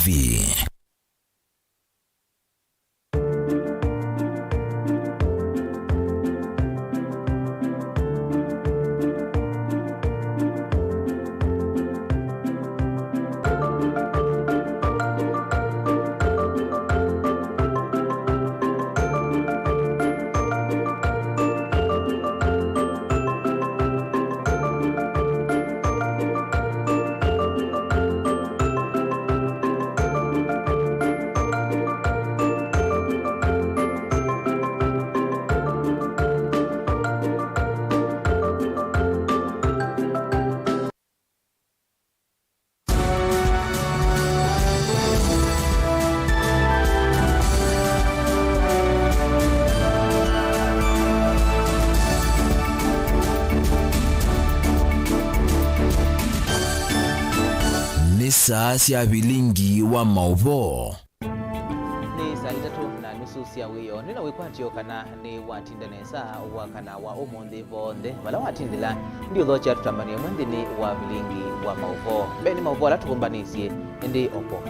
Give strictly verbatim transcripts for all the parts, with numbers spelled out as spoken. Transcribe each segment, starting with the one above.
V. Nĩ saa sya vilingi wa maũvoo. Nĩ saa itatũ na nusu sya wĩoo. Nĩ na wĩkwatyo kana nĩwatinda nesa wa kana wa ũmũnthĩ vonthe vala watindĩla. Ndiũthokya tũtambanie ĩmwe nthĩnĩ wa vilingi wa maũvoo. Mbee nĩ maũvoo ala tũkũmbanĩsye, ĩndĩ o kw'o.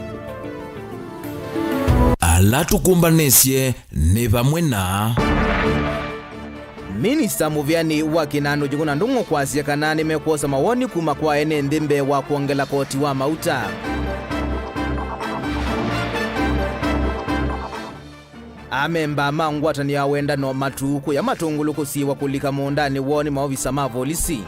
Ala tũkũmbanĩsye nĩ vamwe na. Minista mũvĩanĩ wa kĩnandũ Njũgũna Ndung'u kwasya kana nĩmekwosa mawoni kuma kwa ene nthĩ mbee wa kwongela koti wa mauta. Amemba ma ngwatanĩo ya wendano matu kũya matũngũlũ kũsiĩwa kũlika mũũndanĩ woo nĩ maovisa ma volisi.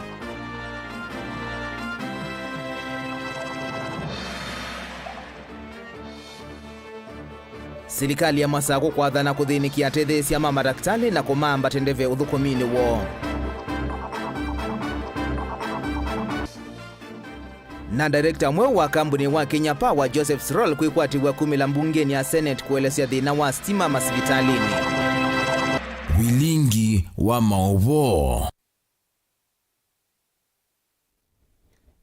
Silikalĩ ya Masakũ kwathana kũthĩnĩkĩa atetheesya ma madakĩtalĩ na kũmaambata ndeve ũthũkũminĩ woo. Na director mweũ wa kambuni wa Kenya Power, Joseph Sirol, kwĩkwatĩw'a kumĩla mbungenĩ ya Senate kũelesya thĩna wa sitima masivitalĩnĩ. Vilingi wa maũvoo.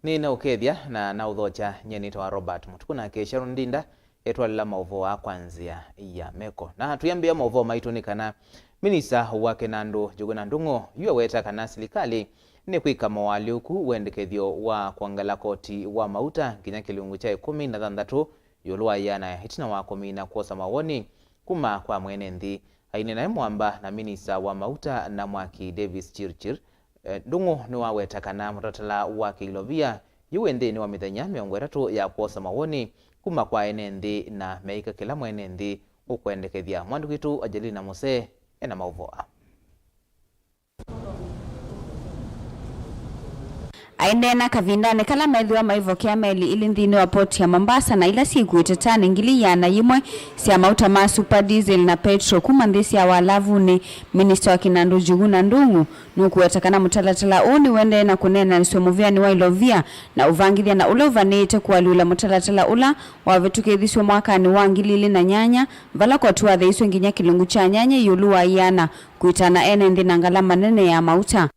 Nĩnaũkethya na naũthokya. Nyie nĩtawa Robert Mũtukũ, nake Sharon Ndinda etwalĩla maũvoo aa kwa nzĩa ya meko. Na tũyambĩĩa maũvoo maitũ nĩ kana minista wa kĩnandũ Njũgũna Ndung'u yu aweta kana silikalĩ nĩkwĩka moalyũku wendekethyo wa kwongela koti wa mauta nginya kĩlungu kya ĩkũmi na thanthatũ ĩũlũ wa ĩana ĩtina wa kũmina kwosa mawoni kuma kwa mwene nthĩ. Aineena e mwamba na minista wa mauta na mwaki Davis Chirchir, Eh, Ndung'u nĩwaweta kana mũtalatala wa kĩilovia yu wĩ nthĩnĩ wa mĩthenya mĩongo ĩtatũ ya kwosa mawoni kuma kwa ene nthĩ na meĩka kĩla mwene nthĩ ũkwendekethya. Mwandĩki witũ Angelina Musee ena maũvoo aa. Aineena kavindanĩ kala methĩwa maivokea meli ilĩ nthĩnĩ wa poti ya Mombasa na ila syĩkuĩte tani ngili ĩana yĩmwe sya mauta ma super diesel na petro kuma nthĩ sya walavunĩ, minista wa kĩnandũ Njuguna Ndung'u nũkũweta kana mũtalatala ũũ nĩũendee na kũneenanĩsw'a mũvĩanĩ wa ilovia na ũvangĩthya na ũla ũvanĩĩte kũalyũla mũtalatala ũla wavĩtũkĩthisw'e mwakanĩ wa ngili ilĩ na nyanya, vala koti watheisw'e nginya kĩlungu kya nyanya ĩũlũ wa ĩana, kwĩtana ene nthĩ na ngalama nene ya mauta.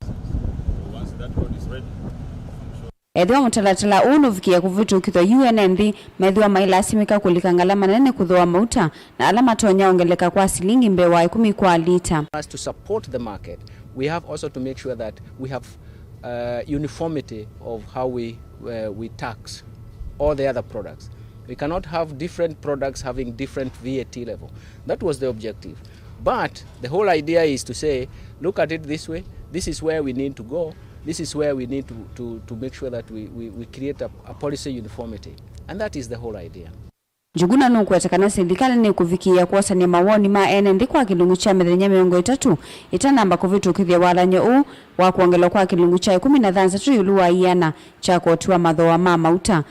Ethĩwa mũtalatala ũũ nũvikĩe kũvĩtũkĩthw'a, yu ene nthĩ methĩwa mailasimĩka kũlika ngalama nene kũthooa mauta, na ala matonya ongeleka kwa silingi mbee wa ĩkũmi kwa lita. Us to support the market, we have also to make sure that we have, uh, uniformity of how we, uh, we tax all the other products. We cannot have different products having different V A T level. That was the objective. But the whole idea is to say, look at it this way, this is where we need to go, this is where we need to, to, to make sure that we, we, we create a, a policy uniformity. And that is the whole idea. Njuguna nũkweta kana silikalĩ nĩkũvikĩĩa kwosany'a mawoni ma ene nthĩ kwa kĩlungu kya mĩthenya mĩongo ĩtatũ ĩtanamba kũvĩtũkĩthya walany'o ũũ wa kwongelwa kwa kĩlungu kya ĩkũmi na thanthatũ ĩũlũ wa ĩana kya koti wa mathooa ma mauta.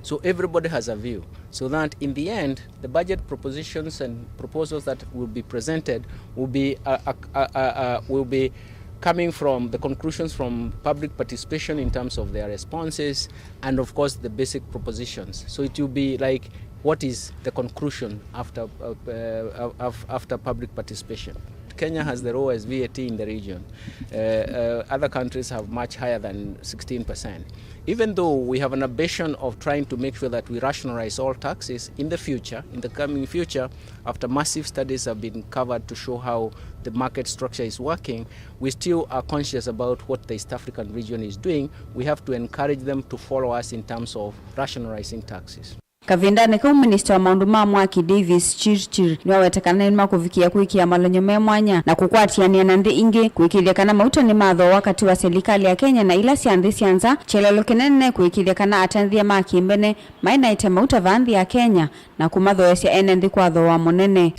So everybody has a view, so that in the end, the budget propositions and proposals that will be presented will be, uh, uh, uh, uh, uh, will be coming from the conclusions from public participation in terms of their responses and, of course, the basic propositions. So it will be like, what is the conclusion after, uh, uh, af-, after public participation? Kenya has the lowest V A T in the region. Uh, uh, other countries have much higher than sixteen percent. Even though we have an ambition of trying to make sure that we rationalize all taxes in the future, in the coming future, after massive studies have been covered to show how the market structure is working, we still are conscious about what the East African region is doing. We have to encourage them to follow us in terms of rationalizing taxes. Kavindanĩ kau, minista wa maũndũ ma mwaki Davis Chirchir nĩwaweta kana nĩmakũvikĩa kwĩkĩa malony'o me mwanya na kũkwatĩanĩa na nthĩ ingĩ kũĩkĩĩthya kana mauta nĩmathooa katĩ wa silikalĩ ya Kenya na ila sya nthĩ sya nza, kyelelo kĩnene kũĩkĩĩthya kana atandĩthya ma kĩmbene maĩ na ĩte mauta vaa nthĩ ya Kenya na kũmathoosya ene nthĩ kwa thooa mũnene.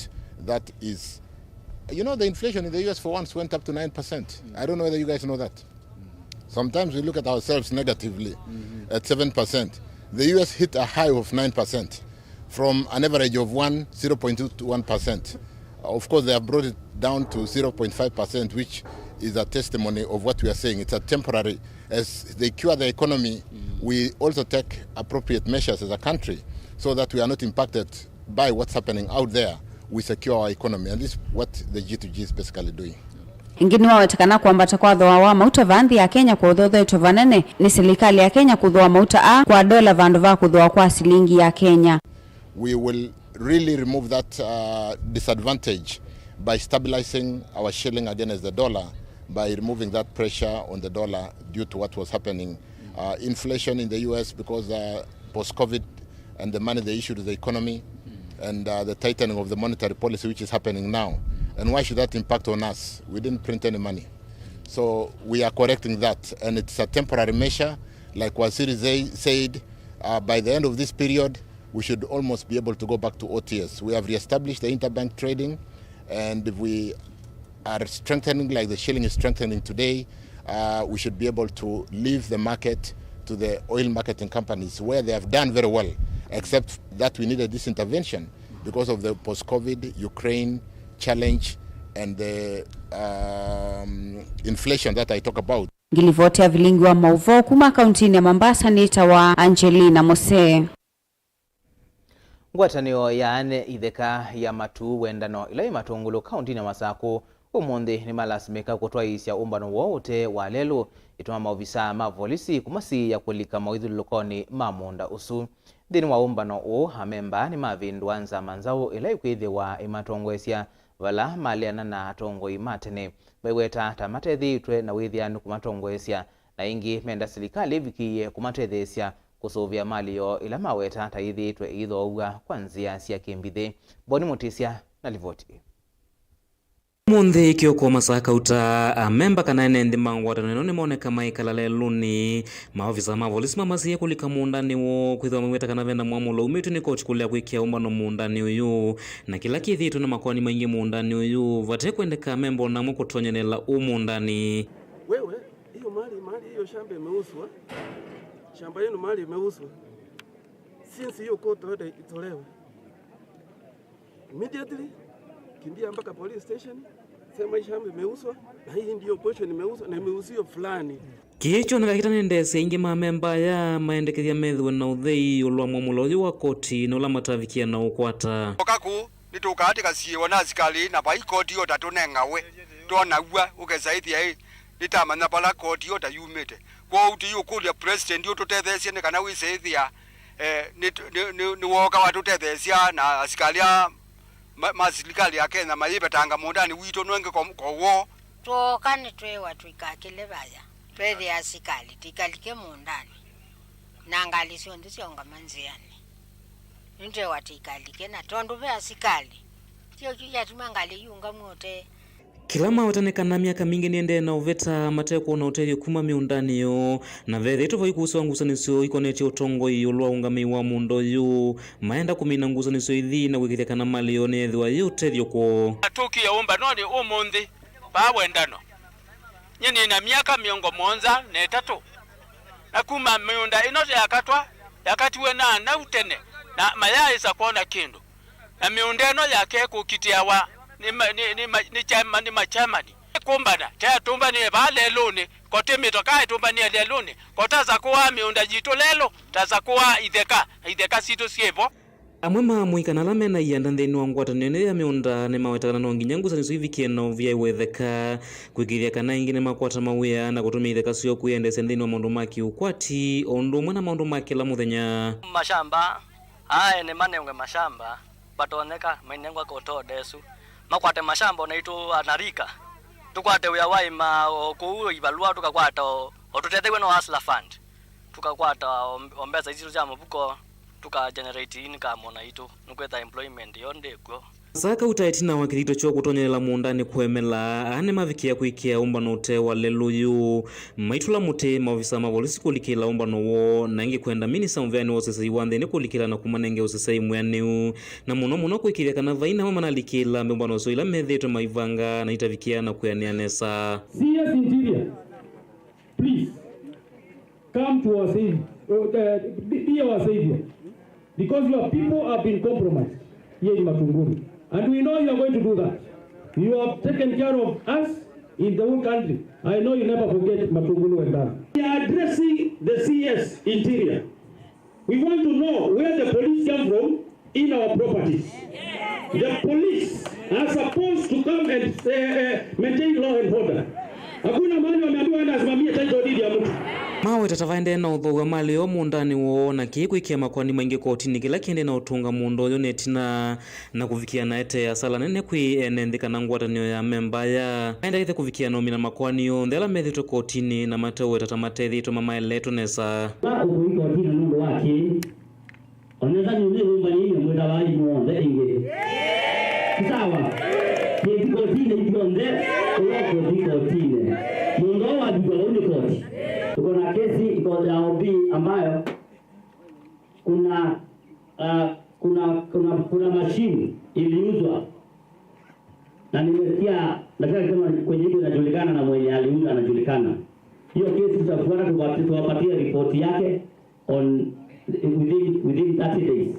That is, you know, the inflation in the U S for once went up to nine percent. I don't know whether you guys know that. Sometimes we look at ourselves negatively at seven percent. The U S hit a high of nine percent from an average of one, zero point two to one percent. Of course, they have brought it down to zero point five percent, which is a testimony of what we are saying. It's a temporary. As they cure the economy, we also take appropriate measures as a country so that we are not impacted by what's happening out there, we secure our economy, and this is what the G two G is basically doing. Ĩngĩ nĩwaweta kana kwambata kwa thooa wa mauta vaa nthĩ ya Kenya kũthothetwe vanene nĩ silikalĩ ya Kenya kũthooa mauta aa kwa ndola vandũ va kũthooa kwa silingi ya Kenya. We will really remove that, uh, disadvantage by stabilizing our shilling against the dollar, by removing that pressure on the dollar due to what was happening, uh, inflation in the U S because, uh, post-COVID and the money they issued to the economy, and, uh, the tightening of the monetary policy which is happening now. And why should that impact on us? We didn't print any money. So we are correcting that, and it's a temporary measure. Like Waziri say, said, uh, by the end of this period, we should almost be able to go back to O T S. We have reestablished the interbank trading, and if we are strengthening like the shilling is strengthening today, uh, we should be able to leave the market to the oil marketing companies, where they have done very well, except that we needed this intervention because of the post-COVID Ukraine challenge and the, um, inflation that I talk about. Ngilivoti ya vilingi wa mauvoo kuma kauntinĩ ya Mombasa nĩtawa Angelina Mose. Ngwatanĩo ya ene itheka ya Matuu Wendano ĩla yĩ Matũngũlũ kauntinĩ ya Masakũ ũmũnthĩ nĩmalasimĩka kũtwaĩĩsya ũmbano woo ũte wa lelũ, ĩtuma maovisaa ma volisi kũmasiĩĩa kũlika mawĩthyũlũlũkonĩ ma mũũnda ũsu. Nthĩnĩ wa ũmbano ũũ, amemba nĩmavĩndũa Nzama Nzaũ ĩla ĩkwĩthĩwa ĩmatongoesya, vala maleana na atongoi ma tene maiweta ta matethĩĩtwe na wĩthĩanu kũmatongoesya, na ĩngĩ menda silikalĩ ĩvikĩĩe kũmatetheesya kũsũvĩa malĩ yoo ĩla maweta ta yĩthĩĩtwe ĩithoow'a kwa nzĩa sya kĩmbithĩ. Boni Mũtĩsya na livoti ĩĩ. Ũmũnthĩ kĩoko masaa kauta, amemba kana ene nthĩ ma ngwatanĩo ĩno nĩmoneka maikala lelũnĩ. Maovisa ma volisi mamasiĩe kũlika mũũndanĩ woo, kwĩthĩwa maiweta kana vena mwamũlo umĩtw'e nĩ koti kũlea kwĩkĩa ũmbano mũũndanĩ ũyũ, na kĩla kĩthĩĩtwe na makoani maingĩ mũũndanĩ ũyũ, vate kwendeka amemba ona amwe kũtonyelela ũũ mũũndanĩ. Wewe, hiyo mali, mali hiyo shamba imeuzwa. Shamba yenu mali imeuzwa. Since hiyo court order itolewe, immediately kimbia mpaka police station, sema hii shamba imeuzwa na hii ndio portion imeuzwa na imeuzwa fulani. Kĩĩ kyoneka kĩtanendeesya aingĩ ma amemba aya maendekethya methĩwe na ũthei ĩũlũ wa mwamũlo ũyũ wa koti na ũla matavikie na ũkwata. Oka kũu, nĩtũkaa tĩkasiĩĩwa na asikalĩ na vai koti yo tatũnengawe, twonaw'a ũkesa ĩthĩa ĩ, nĩtamanya vala koti yo tayumĩte. Kwoou tũiũkũlya President ũtũtetheesye nĩ kana wĩse ĩthĩa, eh, nĩ, nĩ, nĩ, nĩwooka watũtetheesya na asikalĩ aa ma, ma silikalĩ ya Kenya mayĩvetanga mũũndanĩ witũ nũengĩ ko, ko woo. Twooka nĩtweewa tũikakĩle vaya, twethĩa asikalĩ tũikalike mũũndanĩ, na ngalĩ syonthe syaũngama nzĩanĩ. Nĩtweewa tũikalike, na tondũ ve asikalĩ, kyo kyu kyatuma ngalĩ iũngamw'a ũtee. Kĩla maweta nĩ kana myaka mingĩ nĩendee na ũvĩta mate kwona ũtethyo kuma mĩũndanĩ yoo, na vethĩĩtwe vai kũsĩwa ngusanĩsyo ikonetye ũtongoi ĩũlũ wa ũũngamĩi wa mũũnda ũyũ, maenda kũmina ngusanĩsyo ithi na kũĩkĩĩthya kana malĩ yoo nĩyethĩwa yĩ ũtethyo kwoo. Tũkie ũmbanonĩ ũmũnthĩ vaa Wendano. Nyie nĩ na myaka mĩongo mũonza na ĩtatũ, na kuma mĩũnda ĩno yakatwa, yakatiwe na anau tene, na mayaaĩsa kwona kĩndũ. Na mĩũnda ĩno yake kũkitĩawa nĩ ma, nĩ, nĩ ma, nĩ chairman, nĩ machairman. Kũmbana, te atũmbanĩe vaa lelũnĩ, koti mĩtoka ĩtũmbanĩe lelũnĩ, kotasa kũaa mĩũnda yitũ lelũ, tasa kũaa itheka, na itheka sitũ syĩ vo. Amwe ma amũika na ala mena ianda nthĩnĩ wa ngwatanĩo ĩno ya mĩũnda nĩmaweta kana no nginya ngusanĩsyo ivikie na ũvyai wa itheka, kũĩkĩĩthya kana aingĩ nĩmakwata mawĩa na kũtũmĩa itheka syoo kwĩyendeesya nthĩnĩ wa maũndũ ma kĩũkwati, o ũndũ ũmwe na maũndũ ma kĩla mũthenya. Mashamba, aa ene manengwe mashamba, vatonyeka mainengwa kotode ĩsu. Makwate mashamba o naitũ anarika. Tũkwate wĩa wa ĩma o kũu ivalũa tũkakwata o, o tũtetheew'e no Hustler Fund. Tũkakwata o, o mbesa isu sya mũvuko. Tũka generate income ona itũ, nĩkwĩtha employment yo ndĩkw'o. Saa kau ta ĩtina wa kĩthito kyoo kũtonyelela mũũndanĩ kũemela, aa nĩmavikĩa kwĩkĩa ũmbano ũte wa lelũ yu. Maitũla mũtĩ maovisa ma volisi kũlikĩla ũmbano woo, na ĩngĩ kwenda minista mũveanĩ wa ũsesei wa nthĩnĩ kũlikĩla na kũmanenge ũsesei mwĩanĩu, na mũno mũno kũĩkĩĩthya kana vai namo manalikĩla mbembano syo ila methĩĩtwe maivanga na itavikĩa na kwĩanĩa nesa. C S Interior, please come to our savior, uh, be, be our savior, because your people have been compromised here in Matungulu, and we know you are going to do that. You have taken care of us in the whole country. I know you never forget Matungulu and us. We are addressing the C S Interior. We want to know where the police come from in our properties. The police are supposed to come and, uh, uh, maintain law and order. Hakuna mahali wameambiwa waende wasimamie title deed ya mtu. Maweta ta vaendee na ũthooa malĩ o mũũndanĩ woo, na kĩĩ kwĩkĩa makoani maingĩ kotinĩ kĩla kĩendee na ũtũnga mũũnda ũyũ netina na kũvikĩa na ete asala nene kwĩ ene nthĩ kana ngwatanĩo ya memba ya. Maendekete kũvikĩa na ũmina makoani onthe ala methĩtwe kotinĩ na mateũweta ta matethĩtwe mamaeletwe nesa. Ũkũi kotinĩ nũndũ wa kĩĩ? Onethani ũnĩ nyũmba nĩ inyuĩ mwĩtawa inyuothe ĩngĩ. Ti sawa? Kĩthi kotinĩ ithyonthe, ũla ũkũthi kotinĩ. Mũndũ ũũ wavikwa vau nĩ koti. Tuko na kesi iko ya O B ambayo kuna, ah, kuna, kuna, kuna machine iliuzwa. Na nimesikia daktari akisema kwenye iko inajulikana na mwenye aliuza anajulikana. Hiyo kesi tutafuata, tuwapatie ripoti yake on, within, within thirty days.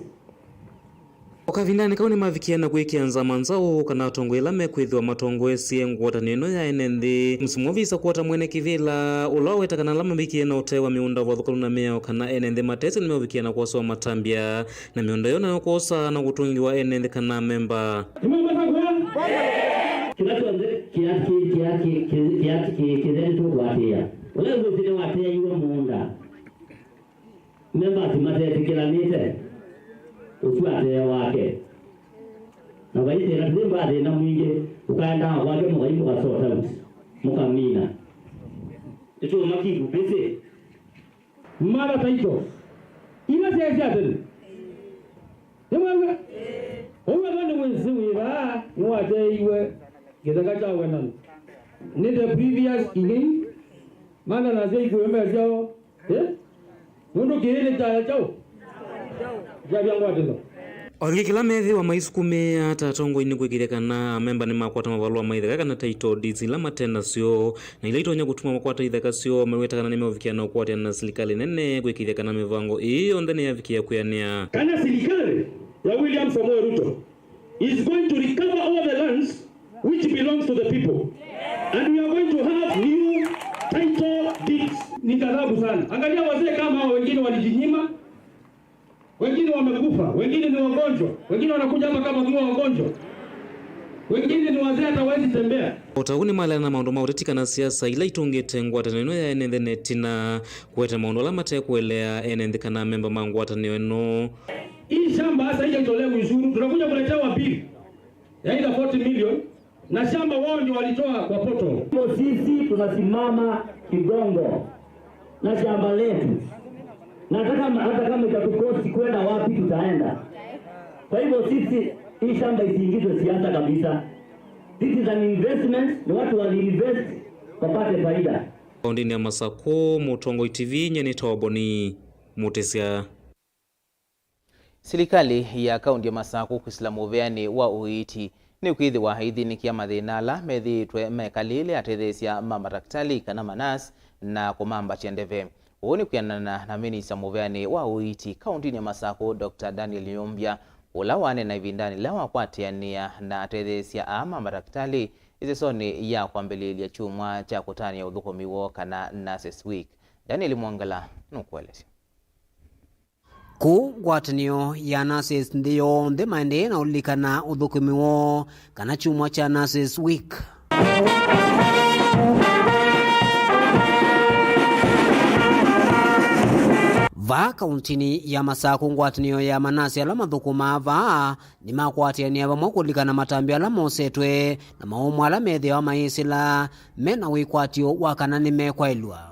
O kavindanĩ kau nĩmavikie na kwĩkĩa nzama nzaũ kana atongoi ala mekwĩthĩwa matongoesye ngwatanĩo ĩno ya ene nthĩ. Msimu wa visa kwota mwene kĩvĩla, ũla waweta kana ala mavikie na ũtee wa mĩũnda, vathũkanu na mĩao kana ene nthĩ matesĩ nĩmeũvikia na kwosewa matambya, na mĩũnda ĩyo nayo kwosa na kũtũngĩwa ene nthĩ kana memba. Kĩla kyonthe kĩtheli tũkwatĩĩa. Ũla wĩsĩ nĩwateeiwe mũũnda. Members matetĩkĩlanĩte ũsu atee wake. Na vaitĩna tũthĩ mbathĩna mwingĩ, ũkaendaa kwake mũkai mũkasort out, mũkamina. Nĩtũũma kivu busy. Mara title ila syaĩ sya tene. Nĩmwew'a? Ũu ethwa nĩwĩsĩ wĩva nĩwateiwe kĩtheka kya wenano nĩ the previous king. Mana nasya ikuĩme syoo. Eh? Nũndũ kĩĩ nĩ kya kyaũ? Kyavya ngwatĩlo. O ĩngĩ kĩla methĩwa maisukumĩĩa ta atongoi nĩ kwĩkĩthya kana amemba nĩmakwata mavalũa ma itheka kana title deeds ila mate nasyo, na ila itonya kũtuma makwata itheka syoo, meweta kana nĩmeũvikĩa na ũkwatĩana na silikalĩ nene kwĩkĩthya kana mĩvango ĩĩ yonthe nĩyavikĩa kwĩanĩa. Kana silikalĩ ya William Samoei Ruto is going to recover all the lands which belongs to the people. And we are going to have new title deeds. Ni ghadhabu sana. Angalia wazee kama hao, wengine walijinyima, wengine wamekufa, wengine ni wagonjwa, wengine wanakuja hapa kama wakiwa wagonjwa, wengine ni wazee hata hawezi tembea. O ta ũu nĩmaleana na maũndũ ma ũteti kana siasa ila itũngĩte ngwatanĩo ĩno ya ene nthĩ netina kũete maũndũ ala matekũelea ene nthĩ kana amemba ma ngwatanĩo ĩno. Hii shamba sasa haijatolewa ushuru, tunakuja kuletewa bill ya either forty million, na shamba wao ndio walitoa kwa portal. Kwa sisi tunasimama kigongo na shamba letu, na hata kama, hata kama itatukosti kwenda wapi, tutaenda. Kwa hivyo sisi, hii shamba isiingizwe siasa kabisa. This is an investment, ni watu waliinvest wapate faida. Kaũntĩnĩ ya Masakũ, Mũtongoi T V, nyie nĩtawa Boni Mũtĩsya. Silikalĩ ya kaũntĩ ya Masakũ kwĩsĩla mũveanĩ wa ũiiti nĩkwĩthĩwa ĩithĩnĩkĩa mathĩna ala methĩĩtwe mekalĩle atetheesya ma matakĩtalĩ kana ma nurse na kũmambatya ndeve. Ũu nĩ kwĩanana na minista mũveanĩ wa ũiiti kaũntĩnĩ ya Masakũ, Doctor Daniel Nyumbya, ũla waneena ĩvindanĩ yĩla wakwatĩanĩa na atetheesya aa ma matakĩtalĩ ĩsesonĩ ya kwambĩlĩĩlya kyumwa kya kũtanĩa ũthũkũmi woo kana Nurses Week. Daniel Mwongela nũkũelesya. Kũu ngwatanĩo ya nurses nthĩ yonthe maendee na ũlilikana ũthũkũmi woo kana kyumwa kya Nurses Week. Vaa kaũntĩnĩ ya Masakũ, ngwatanĩo ya manasi ala mathũkũmaa vaa nĩmakwatĩanĩa vamwe kũlilikana matambya ala mosetwe na maũmwe ala methĩawa mayĩsĩla me na wĩkwatyo wa kana nĩmekwaĩlw'a.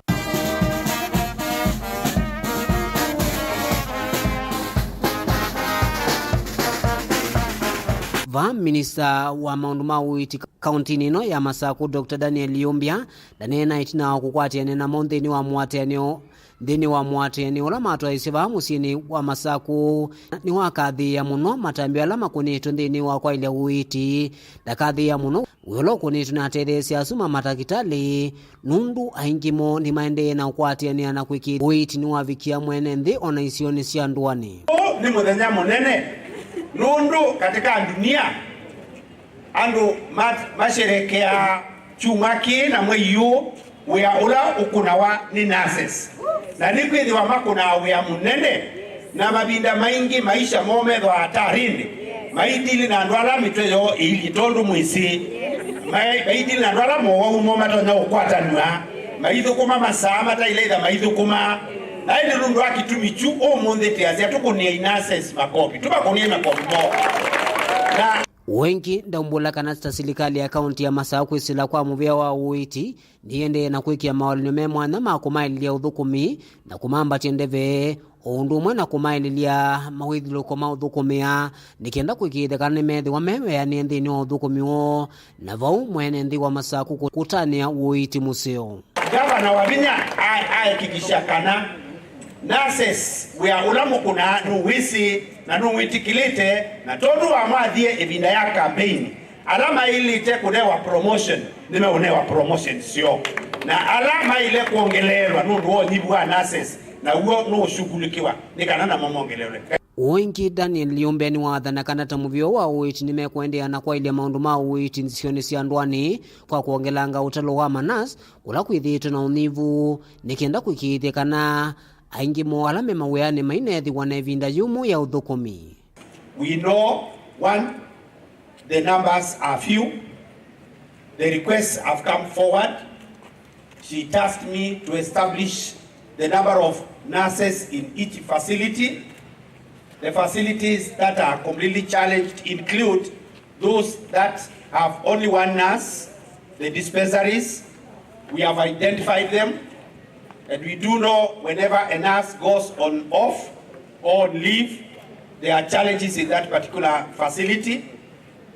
A, minista wa maũndũ ma ũiiti kaũntinĩ ĩno ya Masakũ, Doctor Daniel Yumbya, ndaneena ĩtina wa kũkwatĩanĩa namo nthĩnĩ wa mũatĩanĩo, nthĩnĩ wa mũatĩanĩo ũla matwaĩsye vaa mũsyĩnĩ wa Masakũ. Nĩwakathĩĩa mũno matambya ala makũnĩtwe nthĩnĩ wa kwaĩlya ũiiti. Ndakathĩĩa mũno wĩa ũla ũkũnĩtwe na atetheesya asu ma matakĩtalĩ, nũndũ aingĩ moo nĩmaendee na ũkwatĩanĩa na kwĩkĩĩthya ũiiti nĩwavikia mwene nthĩ o na isionĩ sya ndũanĩ. Ũũ nĩ mũthenya mũnene nũndũ katika ndunia andũ ma-, masherekeaa kyumwa kĩĩ na mwei ũũ wĩa ũla ũkũnawa nĩ nurses. Na nĩkwĩthĩwa makũnaa wĩa mũnene, na mavinda maingĩ maisha moo methwa hatarinĩ, maidili na andũ ala mĩtwe yoo ĩilyĩ tondũ mwĩsĩ, mai-, maidili na andũ ala mowau moo matonya ũkwatanw'a, maithũkũma masaa mataile ĩtha maithũkũma. Na ĩndĩ nũndũ wa kĩtumi kyu, ũmũnthĩ twĩasya tũkũnĩei nurses makovi, tũmakũnĩei makovi moo. Na Wengĩ ndaumbũla kana ta silikalĩ ya kaũnti ya Masaku kwĩsĩla kwa mũvĩa wa ũiiti nĩyĩendee na kwĩkĩa maũlany'o me mwanya ma kũmaĩlĩlya ũthũkũmi na kũmambatya ndeve, o ũndũ ũmwe na kũmaĩlĩlya mawĩthyũlũko ma ũthũkũmĩa, nĩ kenda kũĩkĩĩthya kana nĩmethĩwa me wĩanĩe nthĩnĩ wa ũthũkũmi woo, na vau mwene nthĩ wa Masaku kũ-, kũtanĩa ũiiti mũseo. Ngavana Wavinya a-, ahakikisha kana nurses wĩa ũla mũkũnaa nũwĩsĩ na nũwĩtĩkĩlĩte, na tondũ wamwathie ĩvinda ya campaign, ala maĩlĩte kũnewa promotion nĩmeũnewa promotion syoo, na ala maĩle kwongeleelwa nũndũ wa ũnyivu wa nurses naw'o nũũshughulikiwa nĩ kana namo mongeleelwe. Ũũ ĩngĩ, Daniel Liumbe nĩwathana kana ta mũvĩa wa ũiiti nĩmekũendeea na kwaĩlya maũndũ ma ũiiti nzisionĩ sya ndũanĩ kwa kwongelanga ũtalo wa manurse kũla kwĩthĩĩtwe na ũnyivu, nĩ kenda kũĩkĩĩthya kana aingĩ moo ala me mawĩanĩ maineethĩwa na ĩvinda yũmũ ya ũthũkũmi. We know, one, the numbers are few. The requests have come forward. She tasked me to establish the number of nurses in each facility. The facilities that are completely challenged include those that have only one nurse, the dispensaries. We have identified them, and we do know whenever a nurse goes on off or on leave, there are challenges in that particular facility,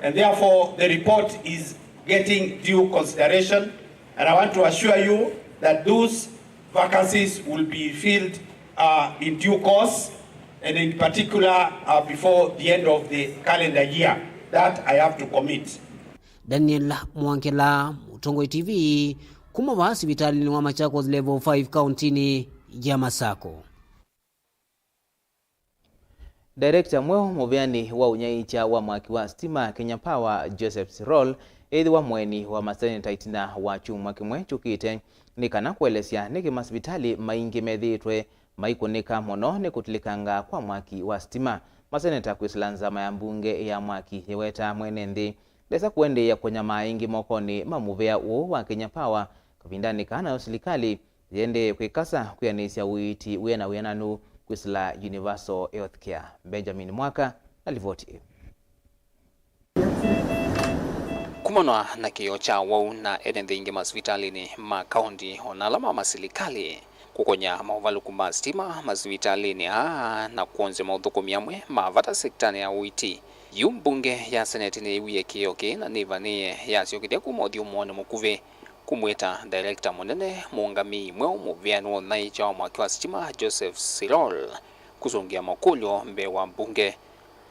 and therefore the report is getting due consideration, and I want to assure you that those vacancies will be filled, uh, in due course, and in particular, uh, before the end of the calendar year. That I have to commit. Daniel Mwangela, Mũtongoi T V, kuma vaa sivitalĩnĩ wa Machakos Level five kaũntinĩ ya Masako. Director mweũ mũvĩanĩ wa ũnyaĩĩkya wa mwaki wa sitima, Kenya Power, Joseph Sirol, ethĩwa mũeni wa maseneta ĩtina wa kyumwa kĩmwe kyũkĩte, nĩ kana kũelesya nĩkĩ masivitalĩ maingĩ methĩĩtwe maikũnĩka mũno nĩ kũtilĩkanga kwa mwaki wa sitima. Maseneta kwĩsĩla nzama ya mbunge ya mwaki yĩweta mwene nthĩ ndesa kũendeea kũnyamaa ĩngĩ mokonĩ ma mũvĩa ũũ wa Kenya Power, kavindanĩ kaa nayo silikalĩ yĩendee kwĩkasa kwĩanĩsya ũiiti wĩ na wĩananu kwĩsĩla universal health care. Benjamin Mwaka na livoti ĩĩ. Kumanwa na kĩĩo kya wau na ene nthĩ ingĩ masivitalĩnĩ ma kaũnti o na ala ma masilikalĩ, kũkony'a maũvalũku ma sitima masivitalĩnĩ aa na kwonzya maũthũkũmi amwe ma vata sekitanĩ ya ũiiti, yu mbunge ya Seneti nĩyĩwie kĩĩo kĩĩ na nĩvanĩĩe yasyokethya kuma ũthyũmũonĩ mũkuvĩ kũmwĩta director mũnene mũũngamĩi mweũ mũvĩanĩ wa ũnyaĩĩkya wa mwaki wa sitima, Joseph Sirol, kũsũngĩa makũlyo mbee wa mbunge.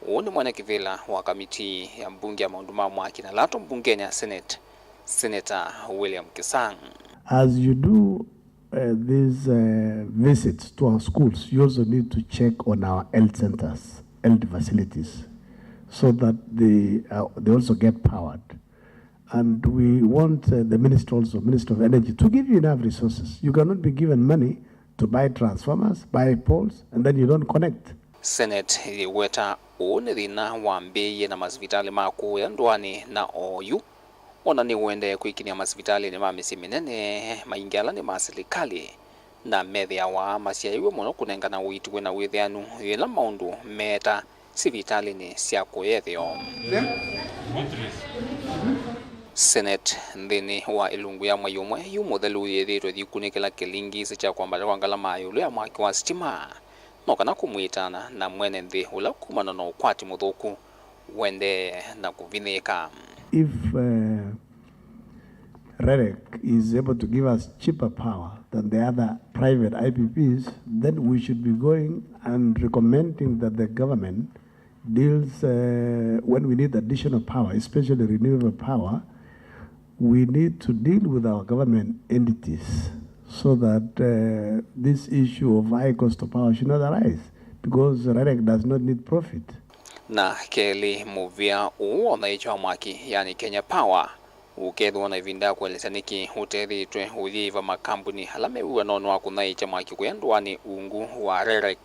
Ũũ nĩ mwene kĩvĩla wa kamitii ya mbunge ya maũndũ ma mwaki na lato mbungenĩ ya Senate, Senator William Kisang. As you do, uh, these, uh, visits to our schools, you also need to check on our health centers, health facilities, so that they, uh, they also get powered. And we want, uh, the minister also, Minister of Energy, to give you enough resources. You cannot be given money to buy transformers, buy poles, and then you don't connect. Senate yĩweta ũũ nĩ thĩna wambĩĩie na masivitalĩ ma kũũya ndũanĩ na oyu, ona nĩũendee kwĩkiny'a masivitalĩnĩ ma mĩsyĩ mĩnene, maingĩ ala nĩ ma silikalĩ, na methĩawa masyaĩwe mũno kũnengana ũiiti wĩ na wĩthĩanu yĩla maũndũ meeta sivitalĩnĩ sya kũya ĩtheo. Senate nthĩnĩ wa ĩlungu ya mwei ũmwe yu mũthelu yĩthĩĩtwe yĩkunĩkĩla kĩlingisi kya kwambata kwa ngalama ya ĩũlũ ya mwaki wa sitima, no kana kũmwĩtana na mwene nthĩ ũla kumana na ũkwati mũthũku wende na kũvinyĩĩka. If uh, REREC is able to give us cheaper power than the other private I P Ps, then we should be going and recommending that the government deals, uh, when we need additional power, especially renewable power, we need to deal with our government entities so that uh, this issue of high cost of power should not arise, because REREC does not need profit. Na kelĩ, mũvĩa ũũ wa ũthaĩĩkya wa mwaki, yani Kenya Power, ũkethĩwa na ĩvinda ya kũelesya nĩkĩ ũtethĩĩtwe ũyĩĩva makambuni ala me wĩanonĩ wa kũthaĩĩkya mwaki kũya ndũanĩ ungu wa REREC,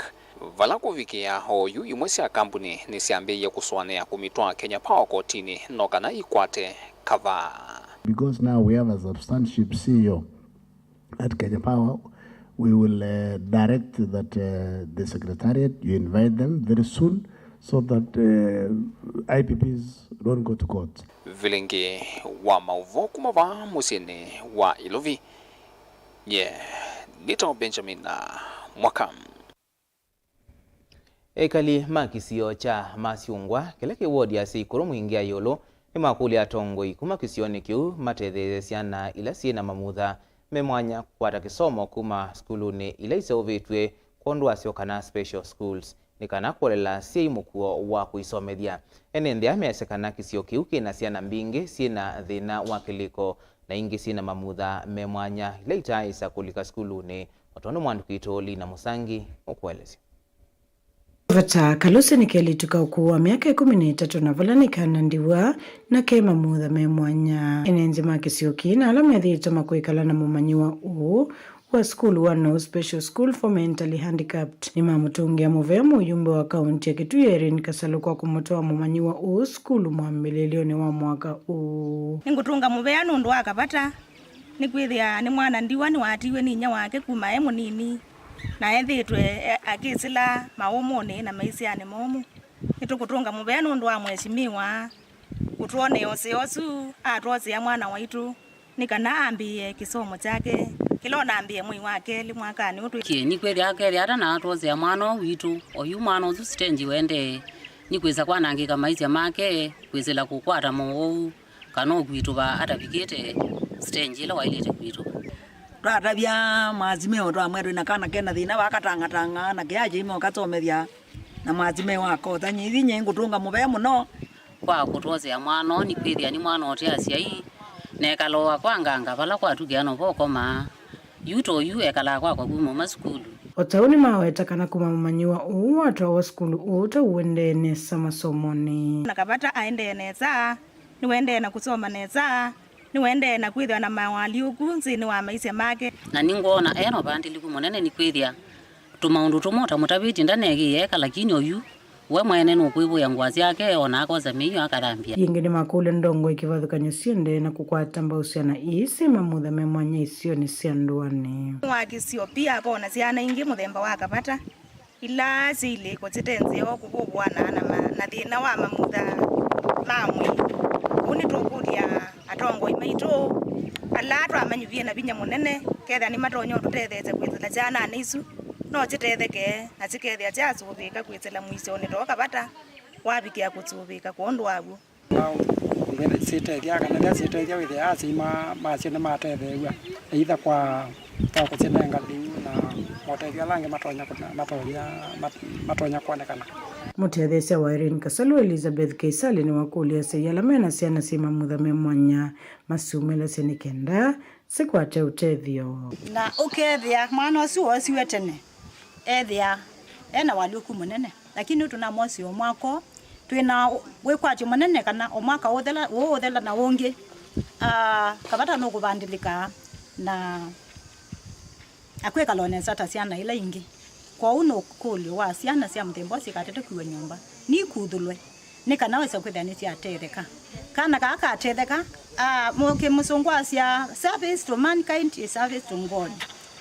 vala kũvikĩa oyu imwe sya kambuni nĩsyambĩĩie kũsũanĩa kũmĩtwaa Kenya Power kotinĩ no kana ikwate kavaa. Because now we have a substantive C E O at Kenya Power, we will uh, direct that uh, the secretariat, you invite them very soon so that uh, I P Ps don't go to court. Vilingĩ wa maũvoo kuma vaa mũsyĩnĩ wa Ilovi, nye nĩtawa Benjamin Mwaka. Ekali ma kĩsio kya Masyũngwa, kĩla kĩ wodi ya Seikũrũ Mwingĩ ya ĩũlũ, nĩmakũlya atongoi kuma kĩsionĩ kĩu matetheesye syana ila syĩ na mamutha me mwanya kũkwata kĩsomo kuma sukulunĩ ila iseũvĩtw'e kwondũ wasyo kana special schools, nĩ kana kũolela syai mũkuo wa kũisomethya. Ene nthĩ aa measya kana kĩsio kĩu kĩ na syana mbingĩ syĩ na thĩna wa kĩlĩko na ingĩ syĩ na mamutha me mwanya ila itaaĩsa kũlika sukulunĩ, o tondũ mwandĩki witũ Lina Mũsangi ũkũelesya. Vata Kalusi nĩ kelĩtu ka ũkũũ wa myaka ĩkũmi na ĩtatũ na vala nĩ kana ndiwa na ke mamutha me mwanya. Ene nthĩ ma kĩsio kĩĩ na ala methĩĩtwe makwĩkala na mũmanyĩwa ũũ wa sukulu wa No Special School for Mentally Handicapped nĩmamũtũngĩa mũvea mũyumbe wa kaunti ya Kitui Irene Kasalu kwa kũmũtwaa mũmanyĩwa ũũ sukulu mwambĩlĩlyonĩ wa mwaka ũũ. Nĩngũtũnga mũvea nũndũ wa Kavata, nĩkwĩthĩa nĩ mwana ndiwa nĩwatiiwe nĩ inyia wake kuma e mũnini, na ethĩĩtwe e- akĩsĩla maũmũnĩ na maisyanĩ momũ. Nĩtũkũtũnga mũvea nũndũ wa Mheshimiwa kũtwonea ũseo ũsu atwosea mwana waitũ nĩ kana ambĩĩe kĩsomo kyake kĩla ũnambĩĩe mwei wa kelĩ mwakanĩ ũũ twĩ. Kĩ, nĩkwĩthĩa akethĩa ata na atwosea mwana ũũ witũ, oyu mwana ũsu sitenji wendee, nĩkwĩsa kwanangĩka maisya make kwĩsĩla kũkwata mowau kana ũkwitũva atavikĩte sitenji ĩla waĩlĩte kwitũva. Twatavya Mwasimeo twamwĩa twĩ na kana ke na thĩna vaa katang'atang'aa na kĩaa kĩima ũkasomethya na Mwasimeo akotha. Nyie ithi nyie ngũtũnga mũvea mũno kwa kũtwosea mwana ũũ, nĩkwĩthĩa nĩ mwana ũte asyai, na ekaloa kwa nganga vala kwatukĩa novo ũkomaa. Yu to yu ekalaa kwakwa kuma uma sukulu. O ta ũu nĩmaweta kana kuma mũmanyĩwa ũũ watwawa sukulu ũũ ta ũendee nesa masomonĩ. Na Kavata aendee nesa, nĩwendee na kũsoma nesa, nĩwendee na kwĩthĩwa na mawaalyũku nthĩnĩ wa maisya make. Na nĩngwona e na ũvandĩlĩku mũnene nĩkwĩthĩa tũmaũndũ tũmwe ũtamũtavĩtye ndanekĩie eka, lakini oyu we mwene nũkwĩvũĩa ngũa syake, o na akosa mĩio akathambya. Yĩngĩ nĩmakũlya ndongoi kĩvathũkany'o siendee na kũkwata mbau syana ii syĩ mamutha me mwanya isionĩ sya ndũanĩ. Wa kĩsio pia ko na syana ingĩ mũthemba wa Kavata, ila syĩ ilĩko syĩte nzeo kũvũvũana na, ma, na thĩna wa mamutha ma mwĩĩ. Ũu nĩtũkũlya atongoi maitũ ala twamanyuvie na vinya mũnene, kethĩa nĩmatonya ũtũtetheesya kwĩsĩla syananĩ isu no syĩtetheke na syĩkethĩa syasũvĩĩka kwĩsĩla mũisyonĩ too Kavata wavikĩa kũsũvĩĩka kwondũ wa w'o. Syĩtethya kana ila syĩtethya wĩthĩa asyai ma, masyo nĩmatetheew'a either kwa, kwa kũsyĩnenga lĩu na motethyo ala angĩ matonya kũna-, matonya, mat-, matonya kwonekana. Mũtetheesya wa Irene Kasalu, Elizabeth Keisali, nĩwakũlya asyai ala me na syana syĩ mamutha me mwanya masyumĩlasye nĩ kenda sikwate ũtethyo. Na ũkethĩa mwana ũsu woosiwe tene, ethĩa e na ũalyũku mũnene, lakini ũtũnamwosya o mwaka ũũ, twĩ na wĩkwatyo mũnene kana o mwaka ũthela, ũũ ũthela na ũngĩ, ah, Kavata nũkũvandĩlĩka na akwĩkala o nesa ta syana ila ingĩ. Kwoou nĩ ũkũlyo wa syana sya mũthemba ũsu ikatete kwĩw'a nyũmba, nikuthũlwe nĩ kana wesa kwĩthĩa nĩsyatetheka. Kana kaa katetheka, ah, kĩmũsũngũ asya, service to mankind is service to God.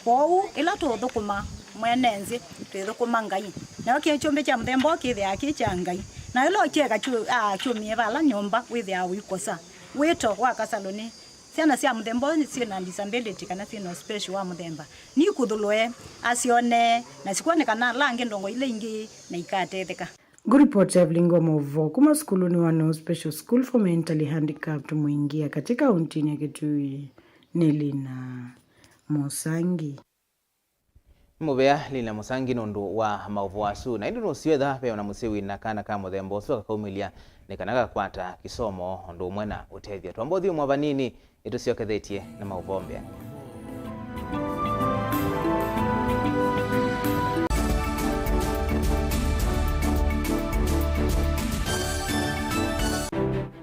Kwoou ĩla tũũthũkũma mwene nthĩ, twĩthũkũma Ngai. Nayo kĩ kyũmbe kya mũthemba ũũ kĩthĩaa kĩ kya Ngai. Na ĩla ũkyeka kyũ-, ah, kyũmie vala nyũmba, wĩthĩaa ũikosa. Wĩto wa Kasalu nĩ syana sya mũthemba ũũ syĩ na disability kana syĩ na ũspecial wa mũthemba, nikuthũlwe, asyone, na sikwone kana ala angĩ ndongo ila ingĩ na ikatetheka. Ngũripoti ya vilingi wa maũvoo kuma sukulunĩ wa No Special School for Mentally Handicapped Mwingia katĩ kauntinĩ ya Kitui nĩ Lina Mũsangi. Nĩ mũvea Lina Mũsangi nũndũ wa maũvoo asu, na ĩndĩ nũseo ethĩwa ve o na mũsyai wĩ na kana ka mũthemba ũsu akakaumĩlya nĩ kana gakakwata kĩsomo ũndũ ũmwe na ũtethyo. Twamba ũthyũmũa vanini, nĩtũsyokethetye na maũvoo mbeanĩ.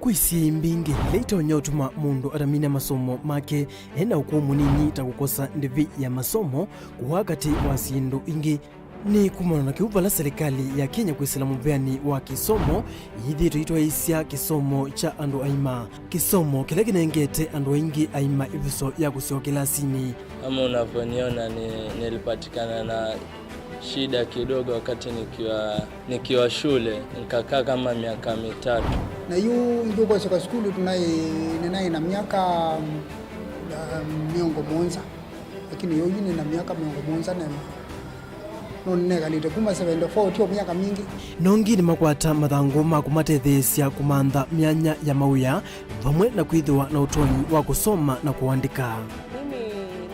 Kwĩ syĩĩ mbingĩ ila itonya ũtuma mũndũ atamina masomo make e na ũkũũ mũnini, ta kũkosa ndĩvi ya masomo, kũwaa katĩ wa syĩndũ ingĩ. Nĩ kumana na kĩu vala silikalĩ ya Kenya kwĩsĩla mũveanĩ wa kĩsomo yĩthĩĩtwe ĩtwaĩĩsya kĩsomo kya andũ aima, kĩsomo kĩla kĩnengete andũ aingĩ aima ĩvuso ya kũsyoka kĩlasinĩ. Kama unavyoniona ni, nilipatikana na shida kidogo wakati nikiwa, nikiwa shule, nikakaa kama miaka mitatu. Na yu ithuĩ kwasoka sukulu tunaĩ, nĩnaĩ na myaka, um, mĩongo mũonza. Lakini yoyu nĩ na myaka mĩongo mũonza na ĩmwe. No nĩnekalĩte kuma seventy-four, tyo myaka mingĩ. Nongi nĩmakwata mathangũ ma kũmatetheesya kũmantha myanya ya mawĩa vamwe na kwĩthĩwa na ũtonyi wa kũsoma na kũandĩka. Mimi